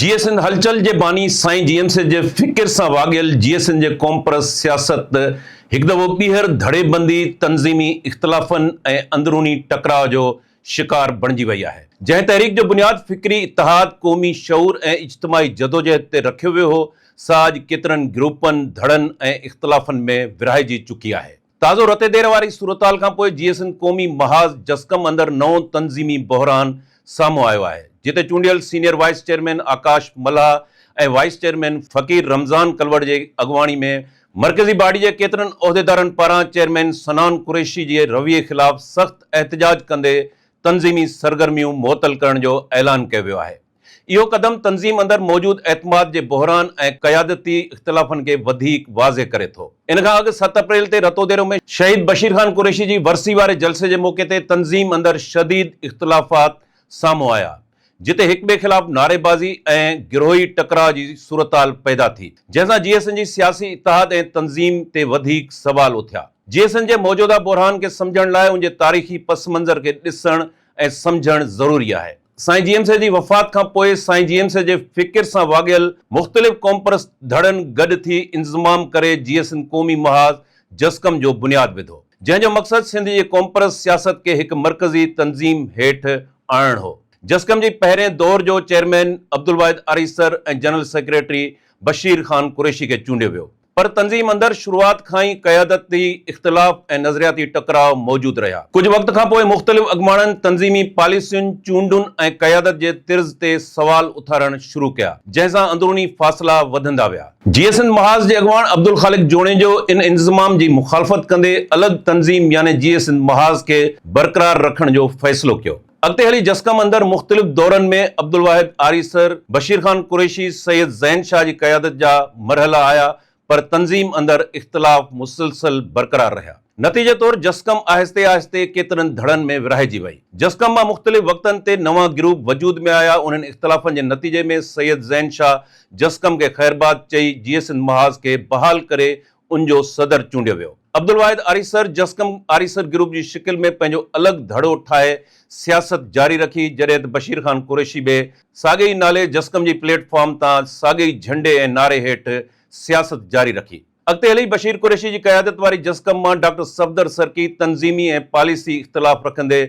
جيئي سنڌ هلچل جي باني سائين جي ايم سيد جي فڪر سان واڳيل جيئي سنڌ جي قومپرست سياست هڪ دفعو ٻيهر ڌڙيبندي، تنظيمي اختلافن ۽ اندروني ٽڪراء جو شڪار بڻجي وئي آهي. جنهن تحريڪ جو بنياد فڪري اتحاد، قومي شعور ۽ اجتماعي جدوجهد تي رکيو ويو هو، سا اڄ ڪيترن گروپن، ڌڙن ۽ اختلافن ۾ ورهائجي چڪي آهي. تازو رتيدير واري صورتحال کانپوء جيئي سنڌ قومي محاذ جسقم اندر نئون تنظيمي بحران سامهون آيو آهي، جتي چونڊيل senior vice chairman Akash Mallah ۽ vice chairman Faqir Ramzan Kalwar جي اڳواڻي ۾ مرڪزي باڊي جي ڪيترن عهديدارن پاران چيئرمين صنعان قريشي جي رويي خلاف سخت احتجاج ڪندي تنظيمي سرگرميون معطل ڪرڻ جو اعلان ڪيو ويو آهي. اهو قدم تنظيم اندر موجود اعتماد جي بحران ۽ قيادتي اختلافن کي وڌيڪ واضح ڪري ٿو. ان کان اڳ 7 اپريل تي رتوديرو ۾ شهيد بشير خان قريشي جي ورسي واري جلسي جي موقعي تي تنظيم اندر شديد اختلافات سامهون آيا، جتي هڪٻئي خلاف نعريبازي ۽ گروهي ٽڪراء جي صورتحال پيدا ٿي، جنهن سان جي ايس اين جي سياسي اتحاد ۽ تنظيم تي وڌيڪ سوال اٿيا. جي ايس اين جي موجوده بحران کي سمجهڻ لاء ان جي تاريخي پس منظر کي ڏسڻ ۽ سمجهڻ ضروري آهي. سائين جي ايم سيد جي وفات کان پوء سائين جي ايم سيد جي فڪر سان واڳيل مختلف قومپرست ڌڙن گڏ ٿي انضمام ڪري جيئي سنڌ قومي محاذ جسقم جو بنياد وڌو، جنهن جو مقصد سنڌ جي قومپرست سياست کي هڪ مرڪزي تنظيم هيٺ آڻڻ هو. جسقم جي پهرين دور جو chairman Abdul Wahid Arisar ۽ general secretary Bashir Khan Qureshi کي چونڊيو ويو. پر تنظيم اندر شروعات کان ئي قيادتي اختلاف ۽ نظرياتي ٽڪراء موجود رهيا. ڪجهه وقت کان پوء مختلف اڳواڻن تنظيمي پاليسين، چونڊن ۽ قيادت جي طرز تي سوال اٿارڻ شروع ڪيا، جنهن سان اندروني فاصلا وڌندا ويا. جيئي سنڌ محاذ جي اڳواڻ عبدالخالق جوڻيجو ان انضمام جي مخالفت ڪندي الڳ تنظيم يعني جيئي سنڌ محاذ کي برقرار رکڻ جو فيصلو ڪيو. اڳتي هلي جسقم اندر مختلف دورن ۾ عبدالواحد آريسر، بشير خان قريشي، سيد زين شاهه جي قيادت جا مرحلا آيا پر تنظيم اندر اختلاف مسلسل برقرار رهيا. نتيجي طور جسقم آهستي آهستي ڪيترن ڌڙن ۾ ورهائجي وئي. جسقم مان مختلف وقتن تي نوان گروپ وجود ۾ آيا انهن اختلافن جي نتيجي ۾ سيد زين شاهه جسقم کي خيرباد چئي جيئي سنڌ محاذ کي بحال ڪري ان جو صدر چونڊيو ويو. عبدالواحد آريسر جسقم آريسر گروپ جي شڪل ۾ پنهنجو الڳ ڌڙو ٺاهي سياست جاري رکي جڏهن ته بشير خان قريشي به ساڳئي ئي نالي جسقم جي پليٽ فارم تان ساڳئي ئي جهنڊي ۽ نعري هيٺ سياست جاري رکي. اڳتي هلي بشير قريشي جي قيادت واري جسقم مان ڊاڪٽر صفدر سرڪي تنظيمي ۽ پاليسي اختلاف رکندي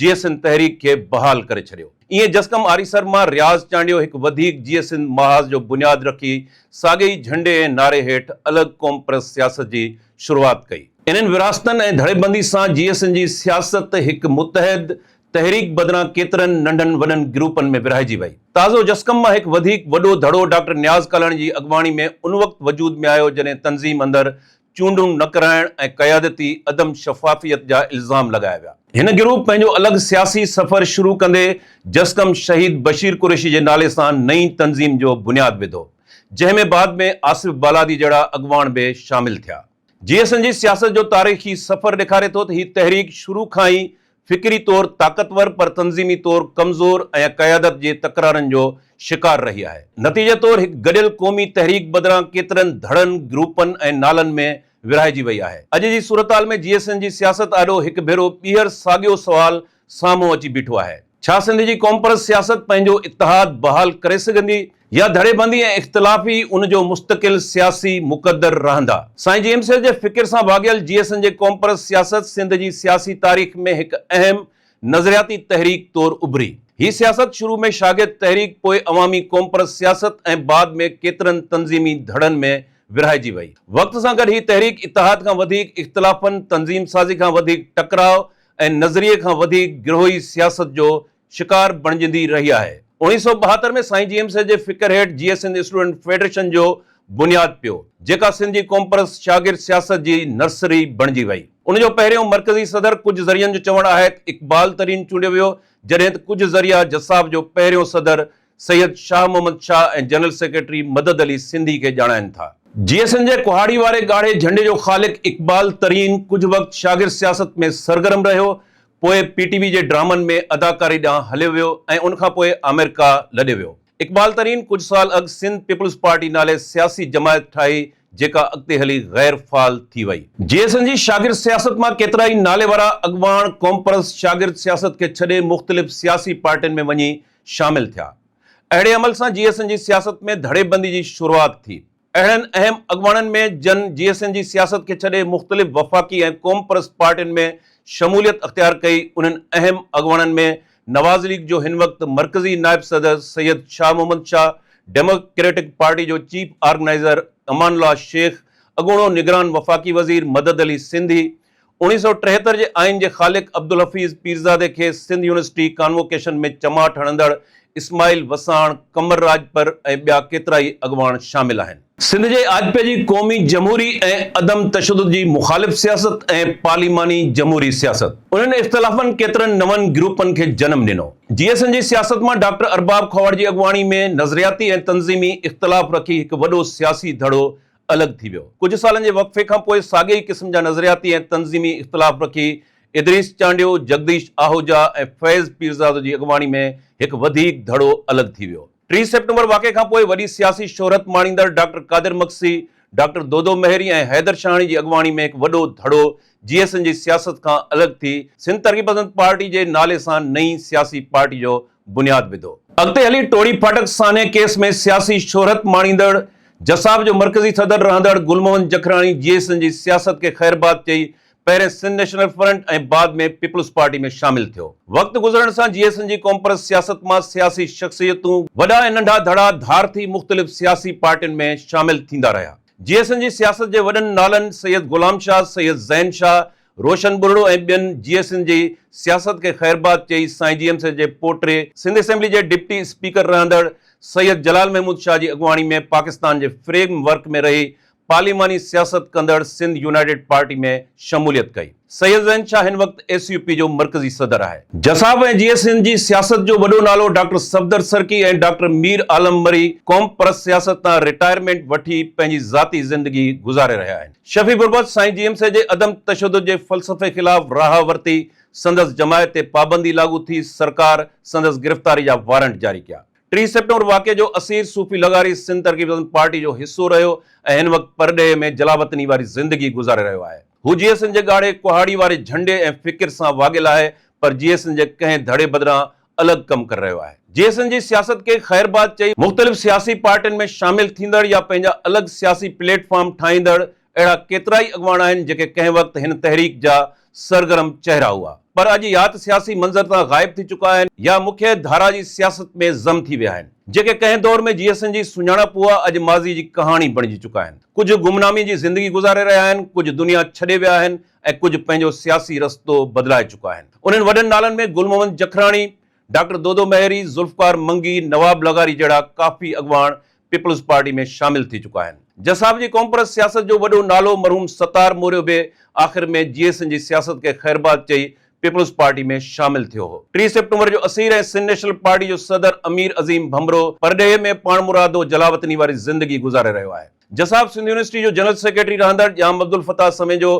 جيئي سنڌ تحريڪ کي بحال ڪري ڇڏيو. ائين جسقم آريسر مان رياض چانڊيو هڪ وڌيڪ جيئي سنڌ محاذ جو بنياد رکي ساڳئي ئي جهنڊي ۽ نعري هيٺ الڳ قومپرست سياست جي شروعات ڪئي. انهن ورهاستن ۽ ڌڙيبندي سان جيئي سنڌ جي سياست هڪ متحد تحريڪ بدران ڪيترن ننڍن وڏن گروپن ۾ ورهائجي وئي. تازو جسقم مان هڪ وڌيڪ وڏو ڌڙو ڊاڪٽر نياز ڪالاڻي جي اڳواڻي ۾ ان وقت وجود ۾ آيو جڏهن تنظيم اندر چونڊون نه ڪرائڻ ۽ قيادتي عدم شفافيت جا الزام لڳايا ويا. هن گروپ پنهنجو الڳ سياسي سفر شروع ڪندي جسقم شهيد بشير قريشي جي نالي سان نئين تنظيم جو بنياد وڌو، جنهن ۾ بعد ۾ آصف بالادي جهڙا اڳواڻ به شامل ٿيا. جي ايس اين جي سياست جو تاريخي سفر ڏيکاري ٿو ته هي تحريڪ شروع کان ئي فڪري طور طاقتور پر تنظيمي طور ڪمزور ۽ قيادت جي تڪرارن جو شڪار رهي آهي. نتيجي طور هڪ گڏيل قومي تحريڪ بدران ڪيترن ڌڙن، گروپن ۽ نالن ۾ ورهائجي وئي آهي. اڄ جي صورتحال ۾ جي ايس اين جي سياست آڏو هڪ ڀيرو ٻيهر ساڳيو سوال سامهون اچي بيٺو آهي. ڇا سنڌ جي قومپرست سياست پنهنجو اتحاد بحال ڪري سگهندي يا ڌڙيبندي ۽ اختلاف ئي ان جو مستقل سياسي مقدر رهندا؟ سائين جي ايم سيد جي فڪر سان واڳيل جي ايس اين جي قومپرست سياست سنڌ جي سياسي تاريخ ۾ هڪ اهم نظرياتي تحريڪ طور اڀري. هي سياست شروع ۾ شاگرد تحريڪ پوء عوامي قومپرست سياست ۽ بعد ۾ ڪيترن تنظيمي ڌڙن ۾ ورهائجي وئي. وقت سان گڏ هي تحريڪ اتحاد کان وڌيڪ اختلافن، تنظيم سازي کان وڌيڪ ٽڪراء ۽ نظريي کان وڌيڪ گروهي سياست جو شڪار بڻجندي رهي آهي. 1972 ۾ سائين جي ايم سيد جي فڪر هيٺ جيئي سنڌ اسٽوڊنٽ فيڊريشن جو بنياد پيو، جيڪا سنڌ جي قومپرست شاگرد سياست جي نرسري بڻجي وئي. ان جو پهريون مرڪزي صدر ڪجهه ذريعن جو چوڻ آهي ته اقبال ترين چونڊيو ويو، جڏهن ته ڪجهه ذريعا جساف جو پهريون صدر سيد شاهه محمد شاهه ۽ جنرل سيڪريٽري مدد علي سنڌي کي ڄاڻائين ٿا. جيئي سنڌ جي ڪهاڙي واري ڳاڙهي جهنڊي جو خالق اقبال ترين ڪجهه وقت شاگرد سياست ۾ سرگرم رهيو، پوء پي ٽي وي جي ڊرامن ۾ اداڪاري ڏانهن هليو ويو ۽ ان کان پوء آمريڪا لڏي ويو. اقبال ترين ڪجهه سال اڳ سنڌ پيپلز پارٽي نالي سياسي جماعت ٺاهي جيڪا اڳتي هلي غير فعال ٿي وئي. جي ايس اين جي شاگرد سياست مان ڪيترائي ناليوارا اڳواڻ قومپرست شاگرد سياست کي ڇڏي مختلف سياسي پارٽين ۾ وڃي شامل ٿيا. اهڙي عمل سان جي ايس اين جي سياست ۾ ڌڙيبندي جي شروعات ٿي. اهڙن اهم اڳواڻن ۾ جن جي ايس اين جي سياست کي ڇڏي مختلف وفاقي ۽ قومپرست پارٽين ۾ شموليت اختيار ڪئي، انهن اهم اڳواڻن ۾ نواز ليگ جو هن وقت مرڪزي نائب صدر سيد شاهه محمد شاهه، ڊيموڪريٽڪ پارٽي جو چيف آرگنائيزر امان الله شيخ، اڳوڻو نگران وفاقي وزير مدد علي سنڌي، 1973 جي آئين جي خالق عبدالحفيظ پيرزادي کي سنڌ يونيورسٽي ڪانووڪيشن ۾ چماٽ هڻندڙ اسماعيل وساڻ، قمر راڄپر ۽ ٻيا ڪيترائي اڳواڻ شامل آهن. سنڌ جي آجپي جي قومي جمهوري ۽ عدم تشدد جي مخالف سياست ۽ پارليماني جمهوري سياست انهن اختلافن ڪيترن نون گروپن کي جنم ڏنو. جي ايس اين جي سياست مان ڊاڪٽر ارباب کهاوڙ جي اڳواڻي ۾ نظرياتي ۽ تنظيمي اختلاف رکي هڪ وڏو سياسي ڌڙو الڳ ٿي ويو. ڪجهه سالن جي وقفي کان پوء ساڳئي ئي قسم جا نظرياتي ۽ تنظيمي اختلاف رکي ادريس چانڊيو، جگديش آهوجا ۽ فيض پيرزادو جي اڳواڻي ۾ هڪ وڌيڪ ڌڙو الڳ ٿي ويو. 30 سيپٽمبر واقعي کان پوء وڏي سياسي شهرت ماڻيندڙ ڊاڪٽر قادر مگسي، ڊاڪٽر دودو مهيري ۽ حيدر شاهاڻي جي اڳواڻي ۾ هڪ وڏو ڌڙو جي ايس اين جي سياست کان الڳ ٿي سنڌ ترقي پسند پارٽي جي نالي سان نئين سياسي پارٽي جو بنياد وڌو. اڳتي هلي ٽوڙي ڦاٽڪ سانحي ڪيس ۾ سياسي شهرت ماڻيندڙ جساف جو مرڪزي صدر رهندڙ گل محمد جکراڻي جي ايس اين جي سياست کي خيرباد چئي پهرين سنڌ نيشنل فرنٽ ۽ بعد ۾ پيپلز پارٽي ۾ شامل ٿيو. وقت گذرڻ سان جي ايس اين جي قومپرست سياست مان سياسي شخصيتون، وڏا ۽ ننڍا ڌڙا ڌار ٿي مختلف سياسي پارٽين ۾ شامل ٿيندا رهيا. جي ايس اين جي سياست جي وڏن نالن سيد غلام شاهه، سيد زين شاهه، روشن ٻرڙو ۽ ٻين جي ايس اين جي سياست کي خيرباد چئي سائين جي ايم سيد جي پوٽي سنڌ اسيمبلي جي ڊپٽي اسپيڪر رهندڙ سيد جلال محمود شاهه جي اڳواڻي ۾ پاڪستان جي فريم ورڪ ۾ رهي پارليماني سياست ڪندڙ سنڌ يونائيٽيڊ پارٽي ۾ شموليت ڪئي. سيد زين شاهه هن وقت ايس يو پي جو مرڪزي صدر آهي. جساف ۽ جي ايس اين جي سياست جو وڏو نالو ڊاڪٽر صفدر سرڪي ۽ ڊاڪٽر مير عالم مري قوم پرست سياست تان رٽائرمينٽ وٺي پنهنجي ذاتي زندگي گذاري رهيا آهن. شفيع غربت سائين جي ايم سيد جي عدم تشدد جي فلسفي خلاف راهه ورتي، سندس جماعت تي پابندي لاڳو ٿي، سرڪار سندس گرفتاري جا وارنٽ جاري ڪيا. 30 سيپٽمبر واقعي جو اسير صوفي لغاري سنڌ ترقي پسند پارٽي جو حصو رهيو ۽ هن وقت پرڏيهه ۾ جلاوطني واري زندگي گذاري رهيو آهي. هو جي ايس اين جي ڳاڙهي ڪهاڙي واري جهنڊي ۽ فڪر سان واڳيل آهي پر جي ايس اين جي ڪنهن ڌڙي بدران الڳ ڪم ڪري رهيو آهي. جي ايس اين جي سياست کي خيرباد چئي مختلف سياسي پارٽين ۾ شامل ٿيندڙ يا پنهنجا الڳ سياسي پليٽ فارم ٺاهيندڙ اهڙا ڪيترائي اڳواڻ آهن جيڪي ڪنهن وقت هن تحريڪ جا سرگرم چهرا هئا پر اڄ يا ته سياسي منظر تان غائب ٿي چڪا آهن يا مکيه ڌارا جي سياست ۾ ضم ٿي ويا آهن. جيڪي ڪنهن دور ۾ جي ايس اين جي سڃاڻپ هئا اڄ ماضي جي ڪهاڻي بڻجي چڪا آهن. ڪجهه گمنامي جي زندگي گذاري رهيا آهن، ڪجهه دنيا ڇڏي ويا آهن ۽ ڪجهه پنهنجو سياسي رستو بدلائي چڪا آهن. انهن وڏن نالن ۾ گل محمد جکراڻي، ڊاڪٽر دودو مهيري، ذوالفقار منگي، نواب لغاري جهڙا ڪافي اڳواڻ پيپلز پارٽي ۾ شامل ٿي چڪا آهن. جساف جي قومپرست سياست جو وڏو نالو مرحوم ستار موريو به آخر ۾ جي ايس اين جي سياست کي خيرباد چئي پيپلز پارٽي ۾ شامل ٿيو هو. 30 سيپٽمبر جو اسير ۽ سنڌ نيشنل پارٽي جو صدر امير عظيم ڀنڀرو پرڏيهه ۾ پاڻمرادو جلاوطني واري زندگي گذاري رهيو آهي. جساف سنڌ يونيورسٽي جو جنرل سيڪريٽري رهندڙ Jam Abdul Fattah Samejo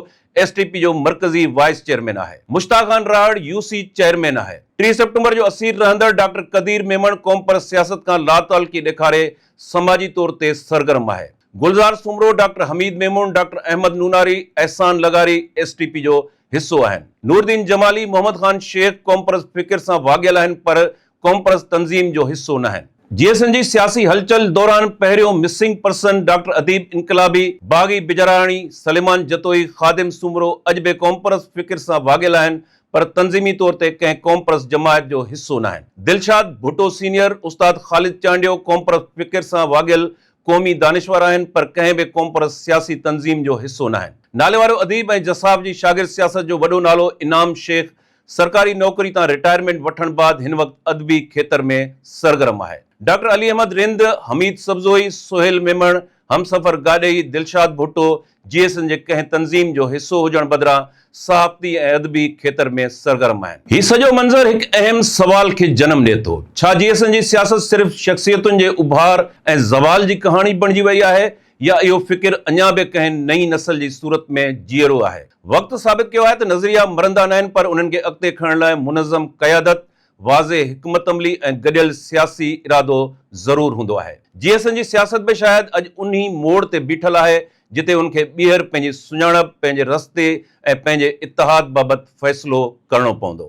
S T P جو مرڪزي وائيس چيئرمين آهي. Mushtaq Khan Rahar U C chairman آهي. 30 سيپٽمبر جو اسير رهندڙ ڊاڪٽر قدير ميمڻ قومپرست سياست کان لاتعلقي ڏيکاري سماجي طور تي سرگرم آهي. گلزار سومرو، ڊاڪٽر حميد ميمڻ، ڊاڪٽر احمد نوناري، احسان لغاري ايس ٽي پي جو حصو آهن. نوردين جمالي، محمد خان شيخ قومپرست فڪر سان واڳيل آهن پر قومپرست تنظيم جو حصو ناهن. جي ايس اين جي سياسي هلچل دوران پهريون مسنگ پرسن ڊاڪٽر اديب انقلابي، باغي بجراڻي، سليمان جتوئي، خادم سومرو اڄ به قومپرست فڪر سان واڳيل آهن پر تنظيمي طور تي ڪنهن قومپرست جماعت جو حصو ناهن. دلشاد ڀٽو سينيئر، استاد خالد چانڊيو قومپرست فڪر سان واڳيل قومي دانشور آهن پر ڪنهن به قومپرست سياسي تنظيم جو حصو ناهن. ناليوارو اديب ۽ جساف جي شاگرد سياست جو وڏو نالو انعام شيخ سرڪاري نوڪري تان رٽائرمينٽ وٺڻ بعد هن وقت ادبي کيتر ۾ سرگرم آهي. ڊاڪٽر علي احمد رند، حميد سبزوئي، سهيل ميمڻ، همسفر گاڏهي، دلشاد ڀٽو جي ايس اين جي ڪنهن تنظيم جو حصو هجڻ بدران صحافتي ۽ ادبي کيتر ۾ سرگرم آهن. هي سڄو منظر هڪ اهم سوال کي جنم ڏئي ٿو، ڇا جي ايس اين جي سياست صرف شخصيتن جي اڀار ۽ زوال جي ڪهاڻي بڻجي وئي آهي يا اهو فڪر اڃا به ڪنهن نئين نسل جي صورت ۾ جيئرو آهي؟ وقت ثابت ڪيو آهي ته نظريا مرندا ناهن پر انهن کي اڳتي کڻڻ لاء منظم قيادت، واضح حڪمت عملي ۽ گڏيل سياسي ارادو ضرور هوندو آهي. جي ايس اين جي سياست به شايد اڄ انهي موڙ تي بيٺل آهي جتي ان کي ٻيهر پنهنجي سڃاڻپ، پنهنجي رستي ۽ پنهنجي اتحاد بابت فيصلو ڪرڻو پوندو.